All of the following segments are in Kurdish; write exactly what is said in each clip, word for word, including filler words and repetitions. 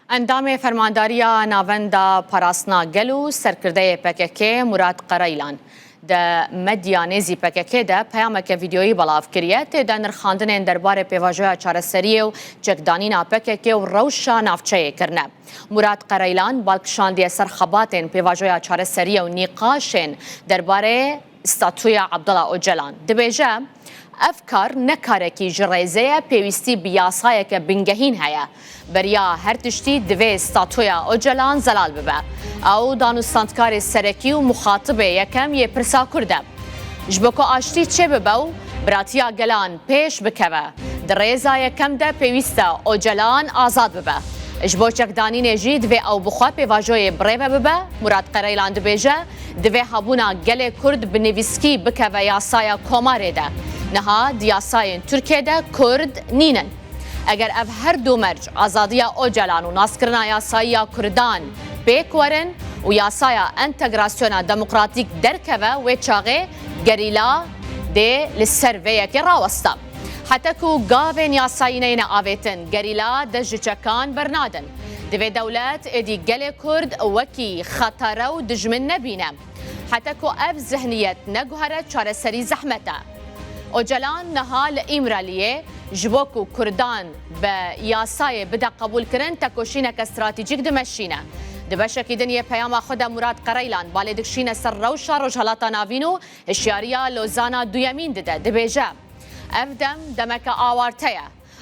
Endamê Fermandariya Navenda Parastina Gel û serkirdeyê P K K Murat Qereylan di medya nêzî P K K de peyameke vîdeoyî belav kiriye. Tê de nirxandinên derbarê pêvajoya çareseriyê û çekdanîna P K K û rewşa navçeyê kirine. Murat Qereylan bal kişandiye ser xebatên pêvajoya çareseriyê û nîqaşên derbarê statûya Abdullah Ocalan. Dibêje, ev kar ne karekî ji rêzê ye, pêwîstî bi yasayeke bingehîn heye. Beriya her tiştî divê statûya Ocalan zelal bibe. Ew danûstandkarê serekî û muxatibê yekem yê pirsa Kurd e. Ji bo ku aştî çêbibe û biratiya gelan pêş bikeve, di rêza yekem de pêwîst e Ocalan azad bibe. Ji bo çekdanînê jî divê ew bi xwe pêvajoyê birêve bibe. Murat Qereylan dibêje, divê hebûna gelê Kurd bi nivîskî bikeve yasaya Komarê de. Niha di yasayên Tirkiyê de Kurd nînin. Eger ev her du merc, azadiya Ocalan û naskirina yasayî ya Kurdan, pêk werin û yasaya entegrasyona demokratîk derkeve, wê çaxê gerîla dê li ser vê yekê rawesta. Heta ku gavên yasayî neyne avêtin, gerîla dest ji çekan bernadin. Divê dewlet êdî gelê Kurd wekî xetare û dijmin nebîne. Heta ku ev zihniyet neguhere, çareserî zehmet e. Ocalan niha li Îmraliyê ji bo ku Kurdan bi yasayê bide qebûlkirin, tekoşîneke stratejîk dimeşîne. Di beşekî din yê peyama xwe de Murat Qereylan balê dikişîne ser rewşa Rojhelata Navîn û hişyariya Lozana Duyemîn dide. Dibêje, ev dem demeke awarte ye.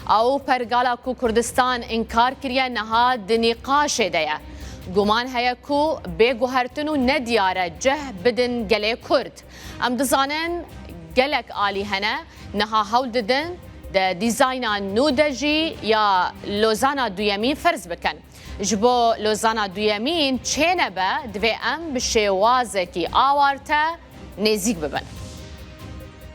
Ew pergala ku Kurdistan înkar kiriye niha di nîqaşê de ye. Guman heye ku bê guhertin û nediyar e cih bidin gelê Kurd. Em dizanin gelek alî hene niha hewl didin di dîzayna nû de jî ya Lozana Duyemîn ferz bikin. Ji bo Lozana Duyemîn çênebe, divê em bi şêwazekî awarte nêzîk bibin.